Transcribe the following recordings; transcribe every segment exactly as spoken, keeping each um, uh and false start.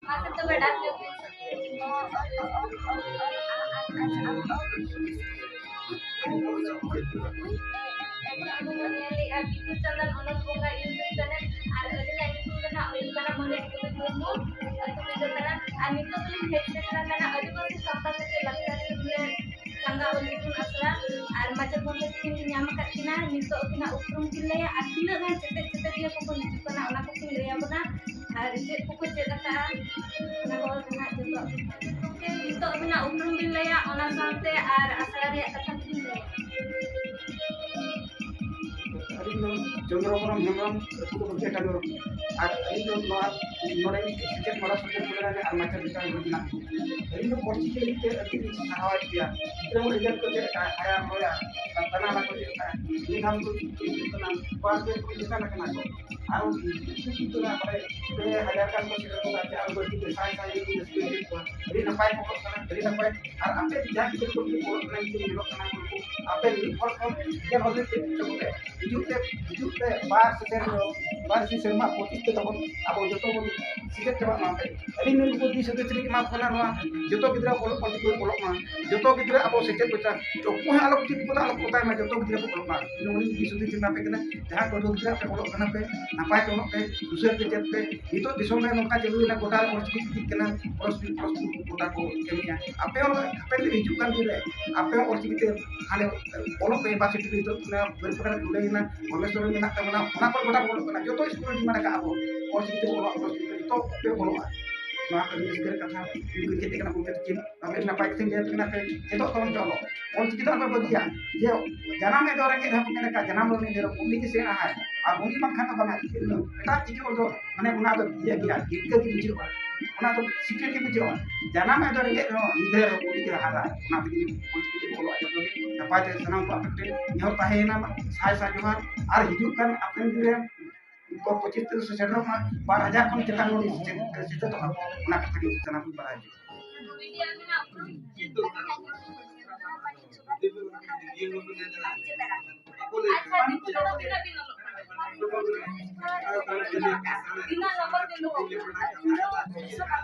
ᱢᱟᱥᱮ ᱛᱚᱵᱮ ᱰᱟᱠ ᱧᱚᱜ ᱵᱤᱱ᱾ ᱧᱮᱞᱮᱜᱼᱟ ᱵᱤᱫᱩ ᱪᱟᱸᱫᱟᱱ ᱚᱱᱚᱞ ᱵᱚᱸᱜᱟ YouTube channel, ᱟᱨ ᱟᱹᱞᱤᱧᱟᱜ ᱧᱩᱛᱩᱢ ᱫᱚ ᱱᱟᱦᱟᱜ ᱦᱩᱭᱩᱜ ᱠᱟᱱᱟ ᱢᱚᱱᱤ ᱴᱩᱰᱩ ᱢᱩᱨᱢᱩ, ᱟᱹᱛᱩ ᱢᱤᱫ ᱫᱚ ᱠᱟᱱᱟ᱾ ᱟᱨ ᱱᱤᱛᱚᱜ ᱫᱚᱞᱤᱧ ᱦᱮᱡ ᱥᱮᱴᱮᱨ ᱟᱠᱟᱱᱟ ᱟᱹᱫᱤᱵᱟᱹᱥᱤ ᱥᱟᱶᱛᱟ ᱥᱮᱪᱮᱫ ᱞᱟᱠᱪᱟᱨ ᱥᱤᱢᱞᱟᱹ ᱥᱟᱸᱜᱟ ᱚᱞ ᱤᱛᱩᱱ ᱟᱥᱲᱟ ᱟᱨ ᱢᱟᱪᱮᱫ ᱵᱚᱱᱫᱮ ᱛᱟᱹᱠᱤᱱ ᱞᱤᱧ ᱧᱟᱢ ᱟᱠᱟᱫ ᱠᱤᱱᱟ᱾ ᱱᱤᱛᱚᱜ ᱟᱹᱠᱤᱱᱟᱜ ᱩᱯᱨᱩᱢ ᱠᱤᱱ ᱞᱟᱹᱭᱟ ᱟᱨ ᱛᱤᱱᱟᱹᱜ ᱜᱟᱱ ᱪᱮᱛᱮᱫ ᱪᱮᱛᱮᱫᱤᱭᱟᱹ ᱠᱚᱠᱚ ᱦᱤᱡᱩᱜ ᱠᱟᱱᱟ, ᱚᱱᱟ ᱠᱚᱠᱤᱱ ᱞᱟᱹᱭ ᱟᱵᱚᱱᱟ᱾ ᱟᱨ ᱪᱮᱫ ᱠᱚᱠᱚ ᱪᱮᱫ ᱟᱠᱟᱫᱼᱟ, ᱚᱱᱟ ᱠᱚ ᱱᱟᱦᱟᱜ ᱡᱚᱛᱚᱣᱟᱜ ᱜᱮ᱾ ᱱᱤᱛᱚᱜ ᱟᱹᱵᱤᱱᱟᱜ ᱩᱯᱨᱩᱢ ᱵᱤᱱ ᱞᱟᱹᱭᱟ, ᱚᱱᱟ ᱥᱟᱶᱛᱮ ᱟᱨ ᱟᱥᱲᱟ ᱨᱮᱭᱟᱜ ᱠᱟᱛᱷᱟ ᱠᱚᱵᱤᱱ ᱞᱟᱹᱭᱟ᱾ ᱟᱹᱞᱤᱧ ᱫᱚ ᱪᱚᱱᱫᱨᱚ ᱢᱳᱦᱚᱱ ᱦᱮᱢᱵᱨᱚᱢ, ᱟᱹᱛᱩ ᱫᱚ ᱵᱚᱞᱛᱮ ᱠᱟᱡᱚᱨ᱾ ᱟᱨ ᱟᱹᱞᱤᱧ ᱫᱚ ᱱᱚᱣᱟ ᱱᱚᱰᱮ ᱥᱮᱪᱮᱫ ᱢᱚᱲᱟ ᱥᱩᱡᱳᱜᱽ ᱥᱩᱵᱤᱫᱷᱟ ᱨᱮ ᱟᱨ ᱢᱟᱪᱮᱫ ᱞᱮᱠᱟ ᱢᱮᱱᱟᱜ ᱞᱤᱧᱟ᱾ ᱟᱹᱞᱤᱧ ᱫᱚ ᱚᱞᱪᱤᱠᱤ ᱞᱟᱹᱜᱤᱫ ᱛᱮ ᱟᱹᱰᱤ ᱞᱤᱧ ᱥᱟᱨᱦᱟᱣᱮᱫ ᱜᱮᱭᱟ᱾ ᱜᱤᱫᱽᱨᱟᱹ ᱠᱚ ᱟᱹᱰᱤ ᱜᱟᱱ ᱠᱚ ᱪᱮᱫ ᱟᱠᱟᱫᱼᱟ, ᱦᱟᱭᱟᱨ ᱞᱚᱭᱟᱨ, ᱛᱟᱱᱟ ᱵᱟᱠᱚ ᱪᱮᱫ ᱟᱠᱟᱫᱼᱟ᱾ ᱢᱤᱫ ᱫᱷᱟᱣ ᱠᱚ ᱪᱮᱫ ᱠᱟᱱᱟ, ᱵᱟᱨ ᱯᱮ ᱠᱚ ᱪᱮᱛᱟᱱ ᱟᱠᱟᱱᱟ ᱠᱚ᱾ ᱟᱨ ᱠᱤᱪᱷᱩ ᱠᱤᱪᱷᱩ ᱫᱚ ᱱᱟᱜ ᱵᱟᱲᱟᱭ ᱯᱮ ᱦᱟᱡᱟᱨ ᱜᱟᱱ ᱠᱚ ᱥᱮᱴᱮᱨ ᱠᱚᱜᱼᱟ, ᱟᱨ ᱵᱟᱹᱲᱛᱤ ᱛᱮ ᱥᱟᱭ ᱥᱟᱭ ᱜᱮᱠᱚ ᱨᱟᱹᱥᱠᱟᱹ ᱦᱚᱪᱚᱭᱮᱫ ᱠᱚᱣᱟ᱾ ᱟᱹᱰᱤ ᱱᱟᱯᱟᱭ ᱠᱚ ᱚᱞᱚᱜ ᱠᱟᱱᱟ, ᱟᱹᱰᱤ ᱱᱟᱯᱟᱭ᱾ ᱟᱨ ᱟᱯᱮ ᱡᱟᱦᱟᱸ ᱜᱤᱫᱽᱨᱟᱹ ᱠᱚ ᱚᱞᱚᱜ ᱠᱟᱱᱟ, ᱜᱤᱫᱽᱨᱟᱹ ᱧᱮᱞᱚᱜ ᱠᱟᱱᱟ, ᱩᱱᱠᱩ ᱟᱯᱮ ᱢᱤᱫ ᱦᱚᱲ ᱠᱷᱚᱱ ᱜᱮ ᱦᱚᱲ ᱨᱮ ᱪᱮᱫ ᱦᱚᱪᱚ ᱠᱚᱯᱮ᱾ ᱦᱤᱡᱩᱜ ᱯᱮ, ᱦᱤᱡᱩᱜ ᱯᱮ, ᱵᱟᱨ ᱥᱮᱨᱢᱟ, ᱵᱟᱨ ᱥᱮᱨᱢᱟ ᱯᱚᱸᱪᱤᱥ ᱛᱮ ᱛᱟᱵᱚᱱ ᱟᱵᱚ ᱡᱚᱛᱚ ᱵᱚᱱ ᱥᱮᱪᱮᱫ ᱪᱟᱵᱟᱜ ᱢᱟ᱾ ᱟᱹᱞᱤᱧ ᱱᱩᱠᱩ ᱫᱤᱥ ᱦᱩᱫᱤᱥ ᱞᱤᱧ ᱮᱢᱟ ᱠᱚ ᱠᱟᱱᱟ, ᱱᱚᱣᱟ ᱡᱚᱛᱚ ᱜᱤᱫᱽᱨᱟᱹ ᱚᱞᱚᱜ ᱯᱟᱹᱨᱥᱤ ᱠᱚ ᱚᱞᱚᱜ ᱢᱟ, ᱡᱚᱛᱚ ᱜᱤᱫᱽᱨᱟᱹ ᱟᱵᱚ ᱥᱮᱪᱮᱫ ᱠᱚ ᱪᱟᱞᱟᱜ, ᱚᱠᱚᱭ ᱦᱚᱸ ᱟᱞᱚ ᱠᱚ ᱪᱮᱫ ᱠᱚ ᱟᱞᱚ ᱠᱚ ᱚᱠᱟᱭ ᱢᱟ, ᱡᱚᱛᱚ ᱜᱤᱫᱽᱨᱟᱹ ᱠᱚ ᱚᱞᱚᱜ ᱢᱟ᱾ ᱤᱧ ᱩᱱᱤ ᱫᱤᱥ ᱦᱩᱫᱤᱥ ᱮᱢᱟ ᱯᱮ ᱠᱟᱱᱟ, ᱡᱟᱦᱟᱸ ᱯᱟᱹᱴᱷᱩᱣᱟᱹ ᱜᱤᱫᱽᱨᱟᱹ ᱟᱯᱮ ᱚᱞᱚᱜ ᱠᱟᱱᱟ ᱯᱮ, ᱱᱟᱯᱟᱭ ᱛᱮ ᱚᱞᱚᱜ ᱯᱮ, ᱠᱩᱥᱤᱭᱟᱛᱮ ᱪᱮᱫ ᱯᱮ᱾ ᱱᱤᱛᱚᱜ ᱫᱤᱥᱚᱢ ᱨᱮ ᱱᱚᱝᱠᱟ ᱪᱟᱹᱞᱩᱭᱮᱱᱟ, ᱜᱚᱴᱟ ᱨᱮ ᱚᱞᱪᱤᱠᱤ ᱪᱤᱠᱤᱜ ᱠᱟᱱᱟ, ᱯᱚᱨᱚᱥᱯᱚᱨ ᱯᱚᱨᱚᱥᱯᱚᱨ ᱜᱚᱴᱟ ᱠᱚ ᱠᱟᱹᱢᱤᱭᱟ᱾ ᱟᱯᱮ ᱦᱚᱸ ᱦᱟᱯᱮᱱ ᱫᱤᱱ ᱦᱤᱡᱩᱜ ᱠᱟᱱ ᱫᱤᱱ ᱨᱮ ᱟᱯᱮ ᱦᱚᱸ ᱚᱞᱪᱤᱠᱤ ᱛᱮ ᱦᱟᱸᱰᱮ ᱚᱞᱚᱜ ᱯᱮ, ᱤᱭᱩᱱᱤᱵᱷᱟᱨᱥᱤᱴᱤ ᱨᱮ ᱱᱤᱛᱚᱜ ᱚᱱᱟ ᱵᱟᱹᱨᱤᱯᱟᱫᱟ ᱨᱮ ᱠᱷᱩᱞᱟᱹᱣ ᱮᱱᱟ, ᱵᱷᱩᱵᱽᱱᱮᱥᱚᱨ ᱨᱮ ᱢᱮᱱᱟᱜ ᱛᱟᱵᱚᱱᱟ, ᱚᱱᱟ ᱠᱚᱨᱮ ᱜᱚᱴᱟ ᱵᱚᱱ ᱚᱞᱚᱜ ᱠᱟᱱᱟ᱾ ᱡᱚᱛᱚ ᱥᱠᱩᱞ ᱨᱮ ᱰᱤᱢᱟᱱᱰ ᱟᱠᱟᱫᱼᱟ ᱵᱚᱱ ᱚᱞᱪᱤᱠᱤ ᱛᱮᱵᱚᱱ ᱚᱞᱚᱜ, ᱚᱞᱪᱤᱠᱤ ᱛᱮ ᱡᱚᱛᱚ ᱯᱮ ᱚᱞᱚᱜᱼᱟ᱾ ᱱᱚᱣᱟ ᱟᱹᱰᱤ ᱨᱟᱹᱥᱠᱟᱹ ᱨᱮᱭᱟᱜ ᱠᱟᱛᱷᱟ᱾ ᱩᱱᱠᱩ ᱪᱮᱫ ᱠᱟᱱᱟ ᱵᱚᱱ ᱪᱮᱫ ᱠᱤᱱ ᱟᱵᱮᱱ ᱱᱟᱯᱟᱭ ᱠᱟᱛᱷᱟ ᱧᱮᱞ ᱠᱟᱱᱟ ᱯᱮ, ᱪᱮᱫᱚᱜ ᱛᱟᱵᱚᱱ ᱯᱮ ᱚᱞᱚᱜ᱾ ᱚᱞᱪᱤᱠᱤ ᱫᱚ ᱟᱞᱚᱯᱮ ᱵᱟᱹᱜᱤᱭᱟ᱾ ᱡᱮ ᱡᱟᱱᱟᱢ ᱮ ᱫᱚ ᱨᱮᱸᱜᱮᱡ ᱦᱚᱸ ᱢᱮᱱ ᱞᱮᱠᱟ, ᱡᱟᱱᱟᱢ ᱫᱚ ᱩᱱᱤ ᱫᱚ ᱩᱱᱤ ᱜᱮ ᱥᱮᱬᱟᱦᱟᱭ᱾ ᱟᱨ ᱩᱱᱤ ᱵᱟᱝᱠᱷᱟᱱ ᱫᱚ ᱵᱟᱝᱟ᱾ ᱮᱴᱟᱜ ᱪᱤᱠᱤ ᱚᱞ ᱫᱚ ᱢᱟᱱᱮ ᱚᱱᱟ ᱫᱚ ᱤᱭᱟᱹ ᱜᱮᱭᱟ, ᱜᱤᱫᱽᱨᱟᱹ ᱜᱮ ᱵᱩᱡᱷᱟᱹᱜᱼᱟ᱾ ᱚᱱᱟ ᱫᱚ ᱥᱤᱠᱷᱱᱟᱹᱛ ᱜᱮ ᱵᱩᱡᱷᱟᱹᱜᱼᱟ᱾ ᱡᱟᱱᱟᱢ ᱮ ᱫᱚ ᱨᱮᱸᱜᱮᱡ ᱨᱮᱦᱚᱸ ᱧᱤᱫᱟᱹ ᱨᱮᱦᱚᱸ ᱩᱱᱤ ᱜᱮ ᱦᱟᱨᱟᱭ᱾ ᱚᱱᱟ ᱛᱮᱜᱮ ᱚᱞᱪᱤᱠᱤ ᱛᱮ ᱚᱞᱚᱜ ᱡᱚᱛᱚ ᱜᱮ ᱱᱟᱯᱟᱭ ᱛᱮ ᱥᱟᱱᱟᱢ ᱠᱚ ᱟᱯᱮ ᱴᱷᱮᱱ ᱱᱮᱦᱚᱨ ᱛᱟᱦᱮᱸᱭᱮᱱᱟ᱾ ᱥᱟᱭ ᱥᱟᱭ ᱡᱚᱦᱟᱨ᱾ ᱟᱨ ᱦᱤᱡᱩᱜ ᱠᱟᱱ ᱦᱟᱯᱮᱱ ᱫᱤᱱ ᱨᱮ ᱯᱚᱸᱪᱤᱥ ᱛᱮ ᱥᱮᱴᱮᱨᱚᱜ ᱢᱟ, ᱵᱟᱨ ᱦᱟᱡᱟᱨ ᱠᱷᱚᱱ ᱪᱮᱛᱟᱱ ᱵᱚᱱ ᱥᱮᱪᱮᱫ, ᱥᱮᱪᱮᱫᱚᱜ ᱢᱟ, ᱚᱱᱟ ᱠᱟᱛᱷᱟ ᱜᱮ ᱥᱟᱱᱟᱢ ᱠᱚ ᱵᱟᱲᱟᱭ ᱦᱚᱪᱚ᱾ ᱟᱪᱪᱷᱟ, ᱫᱤᱠᱩ ᱛᱮᱫᱚ ᱛᱤᱱᱟᱹᱜ ᱵᱤᱱ ᱚᱞᱚᱜ ᱠᱟᱱᱟ? ᱛᱤᱱᱟᱹᱜ ᱱᱚᱢᱵᱚᱨ ᱵᱤᱱ ᱫᱚᱦᱚ ᱠᱟᱫᱟ?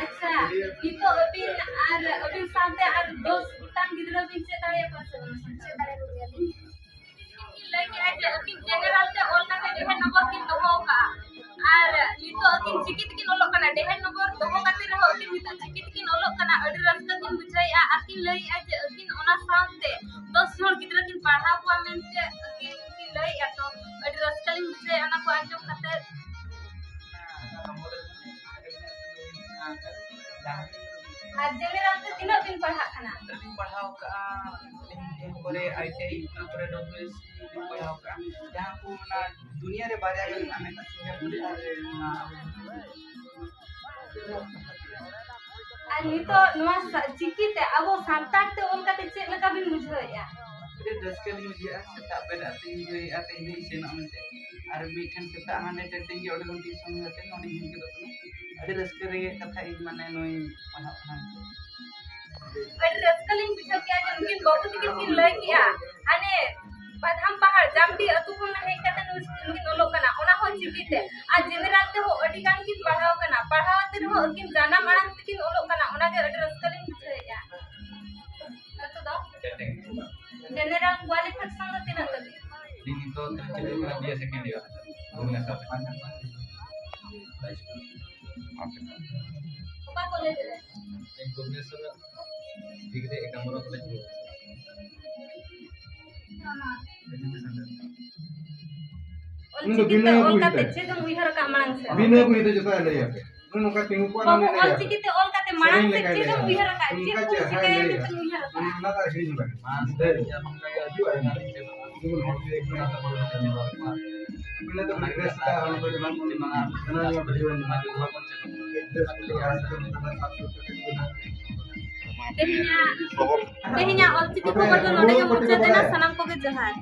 ᱟᱪᱪᱷᱟ, ᱱᱤᱛᱚᱜ ᱟᱹᱵᱤᱱ ᱟᱨ ᱟᱹᱵᱤᱱ ᱥᱟᱶᱛᱮ ᱟᱨ ᱫᱚᱥ ᱜᱚᱴᱟᱝ ᱜᱤᱫᱽᱨᱟᱹ ᱵᱤᱱ ᱪᱮᱫ ᱫᱟᱲᱮᱭᱟᱠᱚᱣᱟ ᱥᱮ ᱵᱟᱝ? ᱪᱮᱫ ᱫᱟᱲᱮᱭᱟᱠᱚ ᱜᱮᱭᱟᱞᱤᱧ᱾ ᱞᱟᱹᱭ ᱠᱮᱜᱼᱟ ᱡᱮ ᱟᱹᱠᱤᱱ ᱡᱮᱱᱟᱨᱮᱞ ᱛᱮ ᱚᱞ ᱠᱟᱛᱮ ᱰᱮᱦᱮᱨ ᱱᱚᱢᱵᱚᱨ ᱠᱤᱱ ᱫᱚᱦᱚ ᱟᱠᱟᱫᱼᱟ᱾ ᱟᱨ ᱱᱤᱛᱚᱜ ᱟᱹᱠᱤᱱ ᱪᱤᱠᱤ ᱛᱮᱠᱤᱱ ᱚᱞᱚᱜ ᱠᱟᱱᱟ, ᱰᱮᱦᱮᱨ ᱱᱚᱢᱵᱚᱨ ᱫᱚᱦᱚ ᱠᱟᱛᱮ ᱨᱮᱦᱚᱸ ᱟᱹᱠᱤᱱ ᱱᱤᱛᱚᱜ ᱪᱤᱠᱤ ᱛᱮᱠᱤᱱ ᱚᱞᱚᱜ ᱠᱟᱱᱟ᱾ ᱟᱹᱰᱤ ᱨᱟᱹᱥᱠᱟᱹ ᱠᱤᱱ ᱵᱩᱡᱷᱟᱹᱣᱮᱫᱼᱟ᱾ ᱟᱨ ᱠᱤᱱ ᱞᱟᱹᱭᱮᱫᱼᱟ ᱡᱮ ᱟᱹᱠᱤᱱ ᱚᱱᱟ ᱥᱟᱶᱛᱮ ᱫᱚᱥ ᱡᱚᱱ ᱜᱤᱫᱽᱨᱟᱹ ᱠᱤᱱ ᱯᱟᱲᱦᱟᱣ ᱠᱚᱣᱟ ᱢᱮᱱᱛᱮ ᱟᱹᱠᱤᱱ ᱠᱤᱱ ᱞᱟᱹᱭᱮᱫᱼᱟ᱾ ᱛᱚ ᱟᱹᱰᱤ ᱨᱟᱹᱥᱠᱟᱹ ᱞᱤᱧ ᱵᱩᱡᱷᱟᱹᱣᱮᱫᱼᱟ ᱚᱱᱟ ᱠᱚ ᱟᱸᱡᱚᱢ ᱠᱟᱛᱮ᱾ ᱟᱨ ᱡᱮᱱᱟᱨᱮᱞ ᱛᱮ ᱛᱤᱱᱟᱹᱜ ᱵᱤᱱ ᱯᱟᱲᱦᱟᱜ ᱠᱟᱱᱟ? ᱟᱹᱞᱤᱧ ᱯᱟᱲᱦᱟᱣ ᱠᱟᱜᱼᱟ, ᱟᱹᱞᱤᱧ ᱯᱚᱨᱮ ᱟᱭ ᱴᱤ ᱟᱭ, ᱚᱱᱟ ᱯᱚᱨᱮ ᱰᱚᱵᱞᱤᱭᱩ ᱮᱥ ᱞᱤᱧ ᱯᱟᱲᱦᱟᱣ ᱠᱟᱜᱼᱟ᱾ ᱡᱟᱦᱟᱸ ᱠᱚ ᱚᱱᱟ ᱫᱩᱱᱤᱭᱟᱹ ᱨᱮ ᱵᱟᱨᱭᱟ ᱜᱮ ᱢᱮᱱᱟᱜᱼᱟ, ᱢᱤᱫᱴᱟᱝ ᱥᱤᱝᱜᱟᱯᱩᱨ ᱟᱨ ᱱᱚᱣᱟ ᱟᱵᱚ᱾ ᱟᱨ ᱱᱤᱛᱚᱜ ᱱᱚᱣᱟ ᱥᱟ-, ᱪᱤᱠᱤ ᱛᱮ ᱟᱵᱚ ᱥᱟᱱᱛᱟᱲ ᱛᱮ ᱚᱞ ᱠᱟᱛᱮ ᱪᱮᱫ ᱞᱮᱠᱟ ᱵᱤᱱ ᱵᱩᱡᱷᱟᱹᱣᱮᱫᱼᱟ? ᱟᱹᱰᱤ ᱨᱟᱹᱥᱠᱟᱹ ᱞᱤᱧ ᱵᱩᱡᱷᱟᱹᱣᱮᱫᱼᱟ᱾ ᱥᱮᱛᱟᱜ ᱵᱮᱨᱮᱫ ᱟᱛᱮᱧ ᱩᱭᱦᱟᱹᱨᱮᱫᱼᱟ ᱛᱮᱦᱮᱧ ᱫᱚ ᱤᱧ ᱥᱮᱱᱚᱜᱼᱟ ᱢᱮᱱᱛᱮ᱾ ᱟᱨ ᱢᱤᱫ ᱴᱷᱮᱱ ᱥᱮᱛᱟᱜ ᱦᱟᱸᱰᱮ ᱴᱮᱴᱤᱝ ᱜᱮ ᱚᱸᱰᱮ ᱠᱷᱚᱱ ᱴᱤᱭᱩᱥᱚᱱ ᱠᱟᱛᱮ ᱱᱚᱸᱰᱮᱧ ᱦᱮᱡ ᱜᱚᱫᱚᱜ ᱠᱟᱱᱟ᱾ ᱟᱹᱰᱤ ᱨᱟᱹᱥᱠᱟᱹ ᱨᱮᱭᱟᱜ ᱠᱟᱛᱷᱟ ᱤᱧ ᱢᱟᱱᱮ ᱱᱚᱣᱟᱧ ᱯᱟᱲᱦᱟᱜ ᱠᱟᱱᱟ᱾ ᱟᱹᱰᱤ ᱨᱟᱹᱥᱠᱟᱹ ᱞᱤᱧ ᱵᱩᱡᱷᱟᱹᱣ ᱠᱮᱜᱼᱟ ᱡᱮ ᱱᱩᱠᱤᱱ ᱵᱟᱹᱵᱩ ᱛᱟᱹᱠᱤᱱ ᱠᱤᱱ ᱞᱟᱹᱭ ᱠᱮᱜᱼᱟ, ᱦᱟᱱᱮ ᱵᱟᱫᱷᱟᱢ ᱯᱟᱦᱟᱲ ᱡᱟᱢᱰᱤ ᱟᱹᱛᱩ ᱠᱷᱚᱱ ᱦᱮᱡ ᱠᱟᱛᱮ ᱱᱩᱭ, ᱱᱩᱠᱤᱱ ᱚᱞᱚᱜ ᱠᱟᱱᱟ, ᱚᱱᱟ ᱦᱚᱸ ᱪᱤᱠᱤ ᱛᱮ᱾ ᱟᱨ ᱡᱮᱱᱟᱨᱮᱞ ᱛᱮᱦᱚᱸ ᱟᱹᱰᱤ ᱜᱟᱱ ᱠᱤᱱ ᱯᱟᱲᱦᱟᱣ ᱠᱟᱱᱟ, ᱯᱟᱲᱦᱟᱣ ᱟᱛᱮ ᱨᱮᱦᱚᱸ ᱟᱹᱠᱤᱱ ᱡᱟᱱᱟᱢ ᱟᱲᱟᱝ ᱛᱮᱠᱤᱱ ᱚᱞᱚᱜ ᱠᱟᱱᱟ, ᱚᱱᱟᱜᱮ ᱟᱹᱰᱤ ᱨᱟᱹᱥᱠᱟᱹ ᱞᱤᱧ ᱵᱩᱡᱷᱟᱹᱣᱮᱫᱼᱟ᱾ ᱟᱹᱛᱩ ᱫᱚ ᱡᱮᱱᱟᱨᱮᱞ ᱠᱣᱟᱞᱤᱯᱷᱤᱠᱮᱥᱚᱱ ᱫᱚ ᱛᱤᱱᱟᱹᱜ ᱫᱷᱟᱹᱵᱤᱡ? ᱤᱧ ᱱᱤᱛᱚᱜ ᱪᱟᱹᱞᱩᱜ ᱠᱟᱱᱟ B A second year, Bhubaneswar ᱨᱮ᱾ ᱚᱠᱟ ᱠᱚᱞᱮᱡᱽ ᱨᱮ? ᱤᱧ Bhubaneswar degree Ekamra college, Bhubaneswar. Education ᱨᱮ᱾ ᱩᱱᱤ ᱫᱚ ᱚᱞᱪᱤᱠᱤ ᱛᱮ ᱵᱤᱱᱟᱹ ᱚᱞ ᱵᱳᱭ ᱠᱟᱛᱮ ᱛᱮ᱾ ᱪᱮᱫ ᱮᱢ ᱩᱭᱦᱟᱹᱨ ᱟᱠᱟᱫ ᱢᱟᱲᱟᱝ ᱥᱮᱫ? ᱵᱤᱱᱟᱹ ᱵᱳᱭ ᱛᱮ ᱡᱚᱛᱚᱣᱟᱜ ᱮ ᱞᱟᱹᱭᱟ᱾ ᱩᱱᱤ ᱱᱚᱝᱠᱟ ᱛᱤᱸᱜᱩ ᱠᱚᱜᱼᱟ, ᱵᱟᱹᱵᱩ, ᱱᱚᱰᱮ ᱞᱟᱹᱭᱟ᱾ ᱚᱞᱪᱤᱠᱤ ᱛᱮ ᱚᱞ ᱠᱟᱛᱮ ᱢᱟᱲᱟᱝ ᱥᱮᱫ ᱪᱮᱫ ᱮᱢ ᱩᱭᱦᱟᱹᱨ ᱟᱠᱟᱫ? ᱪᱮᱫ ᱠᱚ ᱪᱤᱠᱟᱹᱭᱟ ᱢᱮᱱᱛᱮᱢ ᱩᱭᱦᱟᱹᱨ ᱟᱠᱟᱫ? ᱚᱱᱟ ᱫᱚ ᱦᱤᱲᱤᱧ ᱵᱟᱝ᱾ ᱦᱤᱡᱩᱜᱼᱟ᱾ ᱡᱮᱢᱚᱱ ᱦᱚᱲ ᱠᱚ ᱤᱭᱟᱹ ᱠᱟᱱᱟ, ᱚᱱᱟ ᱫᱚ ᱵᱚᱱ ᱨᱮᱥ ᱠᱟᱜᱼᱟ, ᱚᱱᱟ ᱠᱚ ᱡᱮᱢᱚᱱ ᱦᱟᱱᱟ ᱱᱤᱭᱟᱹ ᱵᱷᱤᱰᱤᱭᱳ ᱨᱮᱱᱟᱜ ᱜᱮᱥ ᱠᱚ ᱟᱨ ᱥᱟᱵ ᱥᱩᱨ ᱠᱟᱛᱮ ᱠᱚ ᱫᱟᱜ᱾ ᱛᱮᱦᱮᱧᱟᱜ, ᱛᱮᱦᱮᱧᱟᱜ ᱚᱞᱪᱤᱠᱤ ᱠᱷᱚᱵᱚᱨ ᱫᱚ ᱱᱚᱰᱮ ᱜᱮ ᱢᱩᱪᱟᱹᱫ ᱮᱱᱟ᱾ ᱥᱟᱱᱟᱢ ᱠᱚᱜᱮ ᱡᱚᱦᱟᱨ᱾